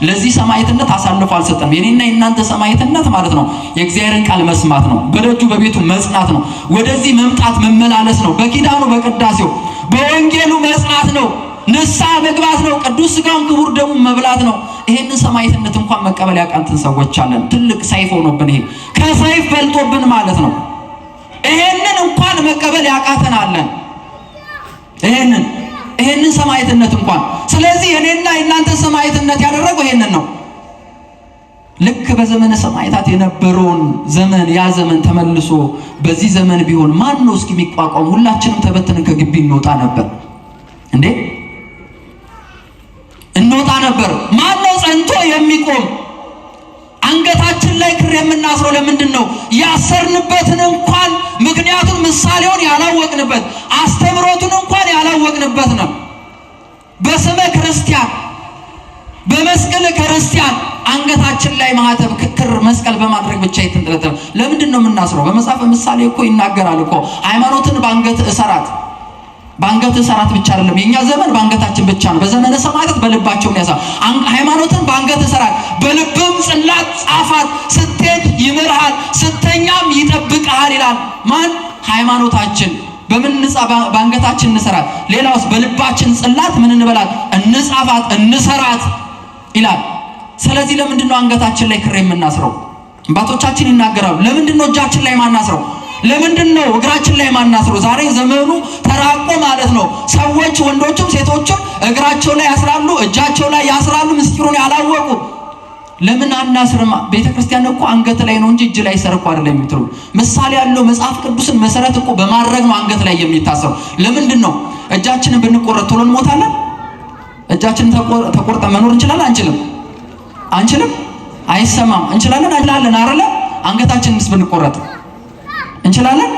ለዚህ ሰማዕትነት አሳልፎ አልሰጠም። የኔና የእናንተ ሰማዕትነት ማለት ነው የእግዚአብሔርን ቃል መስማት ነው። በደጁ በቤቱ መጽናት ነው። ወደዚህ መምጣት መመላለስ ነው። በኪዳኑ በቅዳሴው በወንጌሉ መጽናት ነው። ንስሐ መግባት ነው። ቅዱስ ሥጋውን ክቡር ደሙን መብላት ነው። ይሄንን ሰማዕትነት እንኳን መቀበል ያቃተን ሰዎች አለን። ትልቅ ሰይፍ ሆኖብን፣ ይሄ ከሰይፍ በልጦብን ማለት ነው። ይሄንን እንኳን መቀበል ያቃተን አለን። ይሄንን ሰማዕትነት እንኳን። ስለዚህ እኔና የእናንተ ሰማዕትነት ያደረገው ይሄንን ነው። ልክ በዘመነ ሰማዕታት የነበረውን ዘመን ያ ዘመን ተመልሶ በዚህ ዘመን ቢሆን ማን ነው እስኪ የሚቋቋም? ሁላችንም ተበትነን ከግቢ እንወጣ ነበር እንዴ? እንወጣ ነበር። ማን ነው ጸንቶ የሚቆም? አንገታችን ላይ ክር የምናስረው ለምንድን ነው? ያሰርንበትን እንኳን ምክንያቱን ምሳሌውን ያላወቅንበት አስተምሮቱን እንኳን ያላወቅንበት ነው። በስመ ክርስቲያን በመስቀል ክርስቲያን አንገታችን ላይ ማህተብ ክር መስቀል በማድረግ ብቻ የተንጠለጠለ ለምንድን ነው የምናስረው? በመጽሐፈ ምሳሌ እኮ ይናገራል እኮ ሃይማኖትን በአንገት እሰራት። በአንገት እሰራት ብቻ አይደለም፣ የኛ ዘመን በአንገታችን ብቻ ነው። በዘመነ ሰማዕታት በልባቸው ያሳ ሃይማኖትን በአንገት እሰራት፣ በልብም ጽላት ጻፋት፣ ስትሄድ ይምርሃል፣ ስተኛም ይጠብቅሃል ይላል። ማን? ሃይማኖታችን በምን ንጻ? በአንገታችን እንሰራት። ሌላውስ በልባችን ጽላት ምን እንበላት? እንጻፋት፣ እንሰራት ይላል። ስለዚህ ለምንድን ነው አንገታችን ላይ ክር የምናስረው? አባቶቻችን ይናገራሉ። ለምንድን ነው እጃችን ላይ ማናስረው? ለምንድን ነው እግራችን ላይ ማናስረው? ዛሬ ዘመኑ ተራቆ ማለት ነው። ሰዎች ወንዶችም ሴቶችም እግራቸው ላይ ያስራሉ፣ እጃቸው ላይ ያስራሉ። ምስጢሩን ያላወቁ ለምን አናስርም? ቤተ ክርስቲያን እኮ አንገት ላይ ነው እንጂ እጅ ላይ ሰር እኮ አይደለም የሚትሩ። ምሳሌ ያለው መጽሐፍ ቅዱስን መሰረት እኮ በማድረግ ነው አንገት ላይ የሚታሰረው። ለምንድን ነው እጃችንን ብንቆረጥ ቶሎ እንሞታለን? እጃችንን ተቆርጠን መኖር እንችላለን? አንችልም? አንችልም? አይሰማም። እንችላለን? እንችላለን አይደለ? አንገታችንንስ ብንቆረጥ እንችላለን?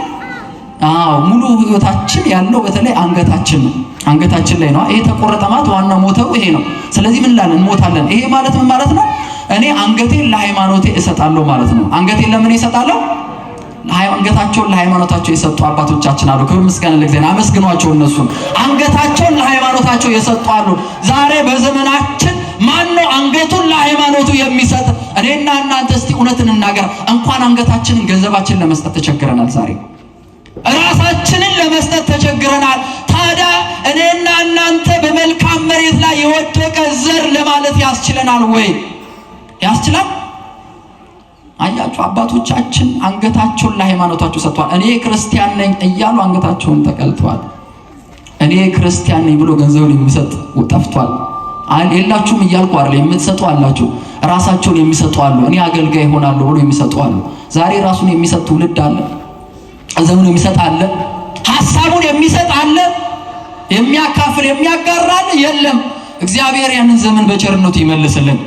አዎ፣ ሙሉ ህይወታችን ያለው በተለይ አንገታችን ነው። አንገታችን ላይ ነው። ይሄ ተቆረጠ ማለት ዋናው ሞተው ይሄ ነው። ስለዚህ ምን እንላለን? እንሞታለን። ይሄ ማለት ምን ማለት ነው? እኔ አንገቴን ለሃይማኖቴ እሰጣለሁ ማለት ነው። አንገቴን ለምን እሰጣለሁ? አንገታቸውን ለሃይማኖታቸው የሰጡ አባቶቻችን አሉ። ክብር ምስጋና ለእግዚአብሔር። አመስግኗቸው እነሱን። አንገታቸውን ለሃይማኖታቸው የሰጡ አሉ። ዛሬ በዘመናችን ማን ነው አንገቱን ለሃይማኖቱ የሚሰጥ? እኔና እናንተ እስቲ እውነት እንናገር፣ እንኳን አንገታችንን ገንዘባችንን ለመስጠት ተቸግረናል። ዛሬ ራሳችንን ለመስጠት ተቸግረናል። ታዲያ እኔና እናንተ በመልካም መሬት ላይ የወደቀ ዘር ለማለት ያስችለናል ወይ? ያስችላል? አያችሁ፣ አባቶቻችን አንገታቸውን ለሃይማኖታቸው ሰጥተዋል። እኔ ክርስቲያን ነኝ እያሉ አንገታቸውን ተቀልተዋል። እኔ ክርስቲያን ነኝ ብሎ ገንዘቡን የሚሰጥ ጠፍቷል። የላችሁም እያልኩ አይደለም። የምትሰጡ አላችሁ። ራሳቸውን የሚሰጡ አሉ። እኔ አገልጋይ እሆናለሁ ብሎ የሚሰጡ አሉ። ዛሬ ራሱን የሚሰጥ ትውልድ አለ። ገንዘቡን የሚሰጥ አለ። ሀሳቡን የሚሰጥ አለ። የሚያካፍል የሚያጋራ አለ። የለም። እግዚአብሔር ያንን ዘመን በቸርነቱ ይመልስልን።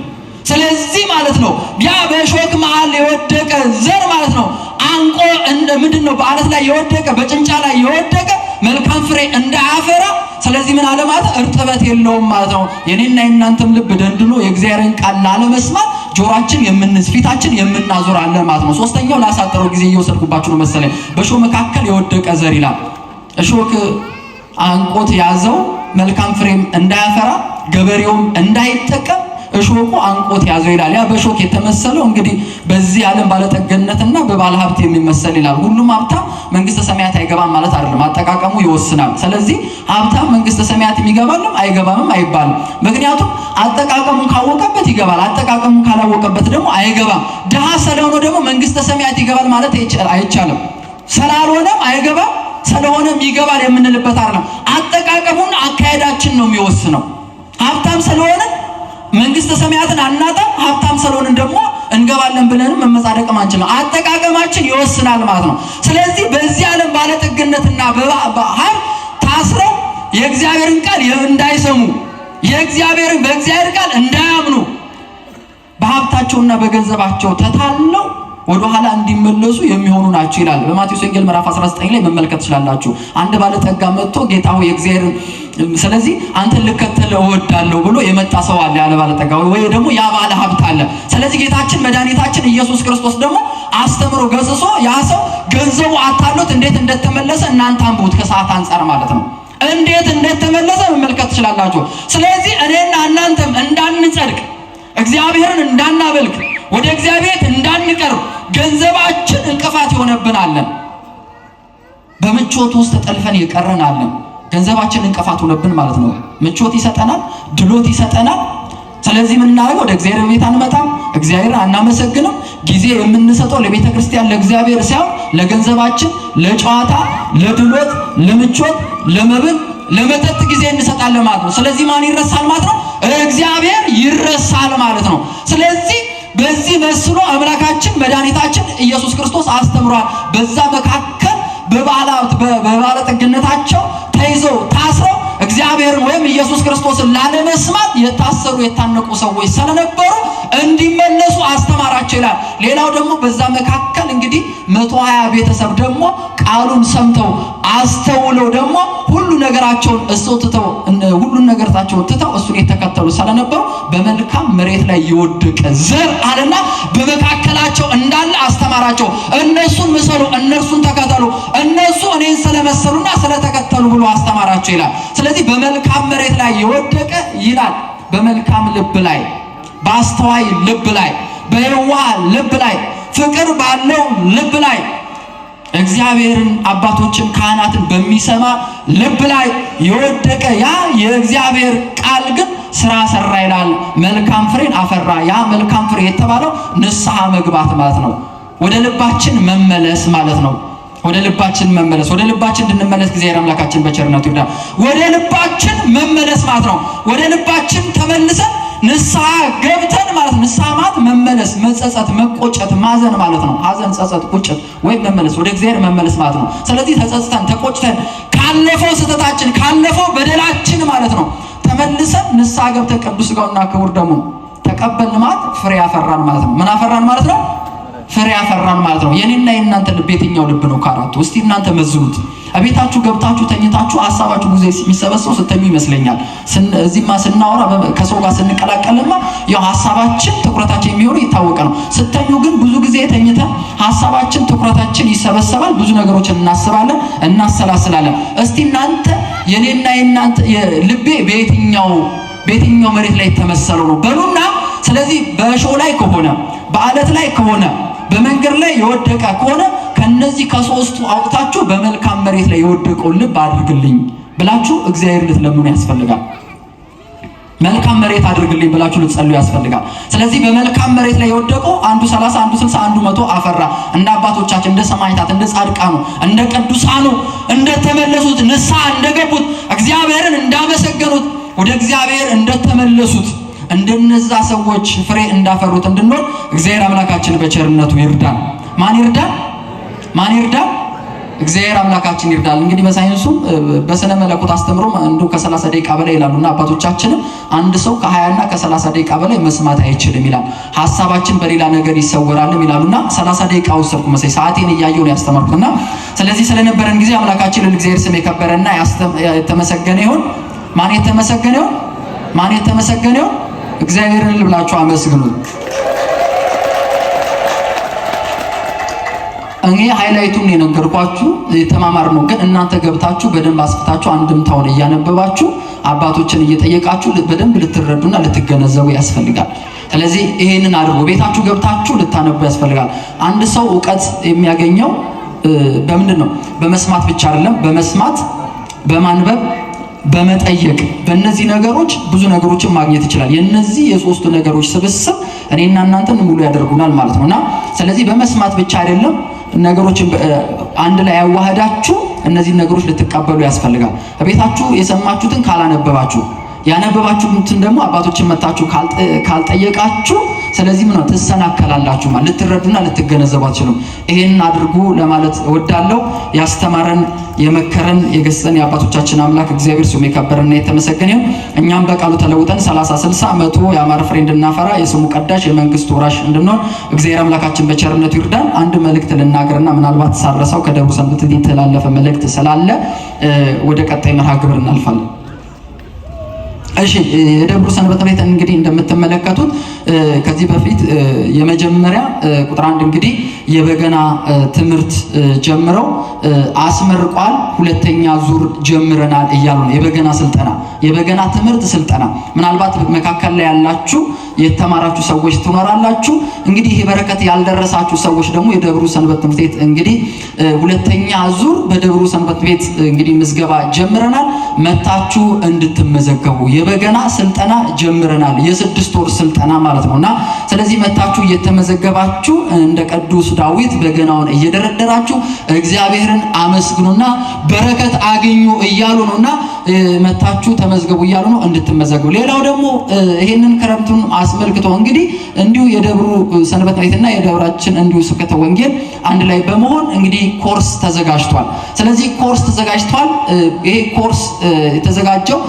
ስለዚህ ማለት ነው ያ በእሾክ መሃል የወደቀ ዘር ማለት ነው አንቆ ምንድን ነው በአለት ላይ የወደቀ በጭንጫ ላይ የወደቀ መልካም ፍሬ እንዳያፈራ። ስለዚህ ምን አለ ማለት እርጥበት የለውም ማለት ነው። የኔና የእናንተም ልብ ደንድኖ የእግዚአብሔርን ቃል ላለመስማት ጆሮአችን የምንዝ ፊታችን የምናዞር አለ ማለት ነው። ሶስተኛው ላሳጠረው ጊዜ እየወሰድኩባችሁ ነው መሰለኝ። በእሾህ መካከል የወደቀ ዘር ይላል። እሾክ አንቆት ያዘው መልካም ፍሬም እንዳያፈራ ገበሬውም እንዳይጠቀም እሾኩ አንቆት ያዘው ይላል። ያ በእሾክ የተመሰለው እንግዲህ በዚህ ዓለም ባለጠገነትና በባለ ሀብት የሚመሰል ይላል። ሁሉም ሀብታም መንግስተ ሰማያት አይገባም ማለት አይደለም፣ አጠቃቀሙ ይወስናል። ስለዚህ ሀብታም መንግስተ ሰማያት የሚገባልም አይገባምም አይባልም። ምክንያቱም አጠቃቀሙን ካወቀበት ይገባል፣ አጠቃቀሙን ካላወቀበት ደግሞ አይገባም። ድሃ ስለሆነ ደግሞ መንግስተ ሰማያት ይገባል ማለት አይቻልም። ስላልሆነም አይገባም፣ ስለሆነም ይገባል የምንልበት አይደለም። አጠቃቀሙን አካሄዳችን ነው የሚወስነው። ሀብታም ስለሆነ መንግስተ ሰማያትን አናጣም፣ ሀብታም ስለሆንን ደግሞ እንገባለን ብለንም መመጻደቅም አንችልም። አጠቃቀማችን ይወስናል ማለት ነው። ስለዚህ በዚህ ዓለም ባለጠግነትና በሀብት ታስረው የእግዚአብሔርን ቃል እንዳይሰሙ የእግዚአብሔርን በእግዚአብሔር ቃል እንዳያምኑ በሀብታቸውና በገንዘባቸው ተታለው ወደ ኋላ እንዲመለሱ የሚሆኑ ናቸው ይላል። በማቴዎስ ወንጌል ምዕራፍ 19 ላይ መመልከት ትችላላችሁ። አንድ ባለጠጋ መጥቶ ጌታ ሆይ የእግዚአብሔር ስለዚህ አንተን ልከተል እወዳለሁ ብሎ የመጣ ሰው አለ፣ ያለ ባለጠጋ ወይ ደግሞ ያ ባለ ሀብት አለ። ስለዚህ ጌታችን መድኃኒታችን ኢየሱስ ክርስቶስ ደግሞ አስተምሮ ገስጾ ያ ሰው ገንዘቡ አታሎት እንዴት እንደተመለሰ እናንተ አንብቡት፣ ከሰዓት አንጻር ማለት ነው። እንዴት እንደተመለሰ መመልከት ትችላላችሁ። ስለዚህ እኔና እናንተም እንዳንጸድቅ እግዚአብሔርን እንዳናመልክ፣ ወደ እግዚአብሔር እንዳንቀርብ ገንዘባችን እንቅፋት የሆነብናለን። በምቾት ውስጥ ተጠልፈን የቀረናለን። ገንዘባችን እንቅፋት ሆነብን ማለት ነው። ምቾት ይሰጠናል፣ ድሎት ይሰጠናል። ስለዚህ ምን እናደርገው? ወደ እግዚአብሔር ቤት አንመጣም፣ እግዚአብሔርን አናመሰግንም። ጊዜ የምንሰጠው ለቤተ ክርስቲያን ለእግዚአብሔር ሳይሆን ለገንዘባችን፣ ለጨዋታ፣ ለድሎት፣ ለምቾት፣ ለመብል፣ ለመጠጥ ጊዜ እንሰጣለን ማለት ነው። ስለዚህ ማን ይረሳል ማለት ነው? እግዚአብሔር ይረሳል ማለት ነው። ስለዚህ በዚህ መስሎ አምላካችን መድኃኒታችን ኢየሱስ ክርስቶስ አስተምሯል። በዛ መካከል በባለጠግነታቸው ተይዘው ታስረው እግዚአብሔርን ወይም ኢየሱስ ክርስቶስን ላለመስማት የታሰሩ የታነቁ ሰዎች ስለነበሩ እንዲመለሱ አስተማራቸው ይላል። ሌላው ደግሞ በዛ መካከል እንግዲህ 120 ቤተሰብ ደግሞ ቃሉን ሰምተው አስተውለው ደግሞ ሁሉ ነገራቸውን እሱ ትተው ሁሉን ነገራቸውን ትተው እሱን የተከተሉ ስለነበሩ በመልካም መሬት ላይ የወደቀ ዘር አለና በመካከላቸው እንዳለ አስተማራቸው። እነሱን ምሰሉ፣ እነርሱን ተከተሉ፣ እነሱ እኔን ስለመሰሉና ስለተከተሉ ብሎ አስተማራቸው ይላል። ስለዚህ በመልካም መሬት ላይ የወደቀ ይላል በመልካም ልብ ላይ፣ በአስተዋይ ልብ ላይ፣ በየዋህ ልብ ላይ፣ ፍቅር ባለው ልብ ላይ፣ እግዚአብሔርን አባቶችን ካህናትን በሚሰማ ልብ ላይ የወደቀ ያ የእግዚአብሔር ቃል ግን ስራ ሰራ ይላል። መልካም ፍሬን አፈራ። ያ መልካም ፍሬ የተባለው ንስሐ መግባት ማለት ነው። ወደ ልባችን መመለስ ማለት ነው። ወደ ልባችን መመለስ፣ ወደ ልባችን እንድንመለስ እግዚአብሔር አምላካችን በቸርነቱ ይርዳን። ወደ ልባችን መመለስ ማለት ነው። ወደ ልባችን ተመልሰን ንስሐ ገብተን ማለት ነው። ንስሐ ማለት መመለስ፣ መጸጸት፣ መቆጨት፣ ማዘን ማለት ነው። ሐዘን፣ ጸጸት፣ ቁጭት ወይም መመለስ፣ ወደ እግዚአብሔር መመለስ ማለት ነው። ስለዚህ ተጸጽተን ተቆጭተን ካለፈው ስህተታችን ካለፈው በደላችን ማለት ነው ተመልሰን ንስሐ ገብተን ቅዱስ ሥጋውና ክቡር ደሙን ተቀበልን ማለት ፍሬ አፈራን ማለት ነው። ምን አፈራን ማለት ነው? ፍሬ አፈራን ማለት ነው። የኔና የእናንተ ልብ የትኛው ልብ ነው? ከአራቱ እስቲ እናንተ መዝኑት። እቤታችሁ ገብታችሁ ተኝታችሁ ሀሳባችሁ ጊዜ የሚሰበሰው ስተኙ ይመስለኛል። እዚህማ ስናወራ ከሰው ጋር ስንቀላቀልማ ያው ሀሳባችን ትኩረታችን የሚሆኑ የታወቀ ነው። ስተኙ ግን ብዙ ጊዜ ተኝተን ሀሳባችን ትኩረታችን ይሰበሰባል። ብዙ ነገሮችን እናስባለን፣ እናሰላስላለን። እስቲ እናንተ የኔና የእናንተ ልቤ በየትኛው መሬት ላይ የተመሰለው ነው በሉና። ስለዚህ በእሾህ ላይ ከሆነ፣ በአለት ላይ ከሆነ፣ በመንገድ ላይ የወደቀ ከሆነ ከነዚህ ከሶስቱ አውጥታችሁ በመልካም መሬት ላይ የወደቀውን ልብ አድርግልኝ ብላችሁ እግዚአብሔር ልትለምኑ ያስፈልጋል። መልካም መሬት አድርግልኝ ብላችሁ ልትጸልዩ ያስፈልጋል። ስለዚህ በመልካም መሬት ላይ የወደቀው አንዱ 30፣ አንዱ 60፣ አንዱ 100 አፈራ። እንደ አባቶቻችን እንደ ሰማዕታት፣ እንደ ጻድቃኑ፣ እንደ ቅዱሳኑ እንደተመለሱት ንስሐ እንደገቡት እግዚአብሔርን እንዳመሰገኑት ወደ እግዚአብሔር እንደተመለሱት እንደነዛ ሰዎች ፍሬ እንዳፈሩት እንድንሆን እግዚአብሔር አምላካችን በቸርነቱ ይርዳን። ማን ይርዳን? ማን ይርዳን? እግዚአብሔር አምላካችን ይርዳል። እንግዲህ በሳይንሱ በስነ መለኮት አስተምሮ አንዱ ከ30 ደቂቃ በላይ ይላሉና አባቶቻችንም አንድ ሰው ከ20 እና ከ30 ደቂቃ በላይ መስማት አይችልም ይላል። ሀሳባችን በሌላ ነገር ይሰወራልም ይላሉና 30 ደቂቃ ወሰድኩ መሰለኝ፣ ሰዓቴን እያየሁ ነው ያስተማርኩትና ስለዚህ ስለነበረን ጊዜ አምላካችን ለእግዚአብሔር ስም የከበረና የተመሰገነ ይሁን። ማን የተመሰገነ ይሁን? ማን የተመሰገነ ይሁን? እግዚአብሔርን ብላችሁ አመስግኑት። እኔ highlight ኡን የነገርኳችሁ የተማማር ነው። ግን እናንተ ገብታችሁ በደንብ አስፍታችሁ አንድምታውን እያነበባችሁ አባቶችን እየጠየቃችሁ በደንብ ልትረዱና ልትገነዘቡ ያስፈልጋል። ስለዚህ ይሄንን አድርጉ። ቤታችሁ ገብታችሁ ልታነቡ ያስፈልጋል። አንድ ሰው እውቀት የሚያገኘው በምንድን ነው? በመስማት ብቻ አይደለም። በመስማት፣ በማንበብ፣ በመጠየቅ፣ በእነዚህ ነገሮች ብዙ ነገሮችን ማግኘት ይችላል። የነዚህ የሶስቱ ነገሮች ስብስብ እኔና እናንተን ሙሉ ያደርጉናል ማለት ነውና ስለዚህ በመስማት ብቻ አይደለም፣ ነገሮችን አንድ ላይ ያዋህዳችሁ እነዚህን ነገሮች ልትቀበሉ ያስፈልጋል። ቤታችሁ የሰማችሁትን ካላነበባችሁ፣ ያነበባችሁትን ደግሞ አባቶችን መታችሁ ካልጠየቃችሁ፣ ስለዚህ ምን ነው ትሰናከላላችሁ፣ ማለት ልትረዱና ልትገነዘቡ አትችሉም። ይሄንን አድርጉ ለማለት እወዳለሁ። ያስተማረን የመከረን የገሰጸን የአባቶቻችን አምላክ እግዚአብሔር ስሙ የከበረና የተመሰገነ ይሁን። እኛም በቃሉ ተለውጠን 30፣ 60፣ 100 ያማረ ፍሬ እንድናፈራ የስሙ ቀዳሽ የመንግስቱ ወራሽ እንድንሆን እግዚአብሔር አምላካችን በቸርነቱ ይርዳን። አንድ መልእክት ልናገርና ምናልባት ሳረሰው ከደብሩ ሰንበት የተላለፈ መልእክት ስላለ ወደ ቀጣይ መርሃ ግብር እናልፋለን። እሺ፣ የደብሩ ሰንበት ቤት እንግዲህ እንደምትመለከቱት ከዚህ በፊት የመጀመሪያ ቁጥር 1 እንግዲህ የበገና ትምህርት ጀምረው አስመርቋል። ሁለተኛ ዙር ጀምረናል እያሉ ነው። የበገና ስልጠና፣ የበገና ትምህርት ስልጠና ምናልባት መካከል ላይ ያላችሁ የተማራችሁ ሰዎች ትኖራላችሁ። እንግዲህ ይሄ በረከት ያልደረሳችሁ ሰዎች ደግሞ የደብሩ ሰንበት ትምህርት ቤት እንግዲህ ሁለተኛ ዙር በደብሩ ሰንበት ቤት እንግዲህ ምዝገባ ጀምረናል። መታችሁ እንድትመዘገቡ የበገና ስልጠና ጀምረናል። የ6 ወር ስልጠና ማለት ነውና ስለዚህ መታችሁ እየተመዘገባችሁ እንደ ቅዱስ ዳዊት በገናውን እየደረደራችሁ እግዚአብሔርን አመስግኑና በረከት አግኙ እያሉ ነውና መታችሁ ተመዝገቡ እያሉ ነው፣ እንድትመዘገቡ። ሌላው ደግሞ ይሄንን ክረምቱን አስመልክቶ እንግዲህ እንዲሁ የደብሩ ሰንበት ቤትና የደብራችን እንዲሁ ስብከተ ወንጌል አንድ ላይ በመሆን እንግዲህ ኮርስ ተዘጋጅቷል። ስለዚህ ኮርስ ተዘጋጅቷል። ይሄ ኮርስ የተዘጋጀው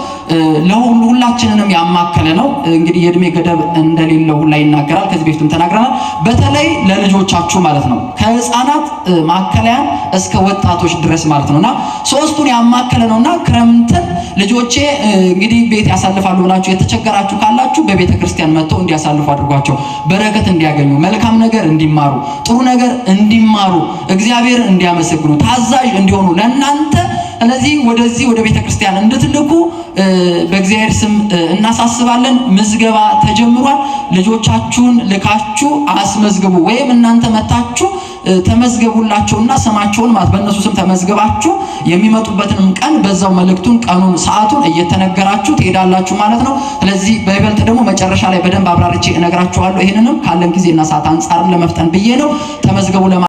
ለሁሉ ሁላችንንም ያማከለ ነው። እንግዲህ የእድሜ ገደብ እንደሌለው ሁላ ይናገራል። ከዚህ በፊትም ተናግረናል። በተለይ ለልጆቻችሁ ማለት ነው፣ ከህፃናት ማከለያን እስከ ወጣቶች ድረስ ማለት ነውና ሶስቱን ያማከለ ነውና ክረምትን ልጆቼ እንግዲህ ቤት ያሳልፋሉ ብላችሁ የተቸገራችሁ ካላችሁ በቤተ ክርስቲያን መጥተው እንዲያሳልፉ አድርጓቸው። በረከት እንዲያገኙ፣ መልካም ነገር እንዲማሩ፣ ጥሩ ነገር እንዲማሩ፣ እግዚአብሔር እንዲያመሰግኑ፣ ታዛዥ እንዲሆኑ ለእናንተ ስለዚህ ወደዚህ ወደ ቤተ ክርስቲያን እንድትልኩ በእግዚአብሔር ስም እናሳስባለን። ምዝገባ ተጀምሯል። ልጆቻችሁን ልካችሁ አስመዝግቡ፣ ወይም እናንተ መታችሁ ተመዝገቡላቸውና ስማቸውን ማለት በእነሱ ስም ተመዝግባችሁ የሚመጡበትንም ቀን በዛው መልእክቱን፣ ቀኑን፣ ሰዓቱን እየተነገራችሁ ትሄዳላችሁ ማለት ነው። ስለዚህ በይበልጥ ደግሞ መጨረሻ ላይ በደንብ አብራርቼ እነግራችኋለሁ። ይህንንም ካለን ጊዜና ሰዓት አንጻርም ለመፍጠን ብዬ ነው። ተመዝገቡ።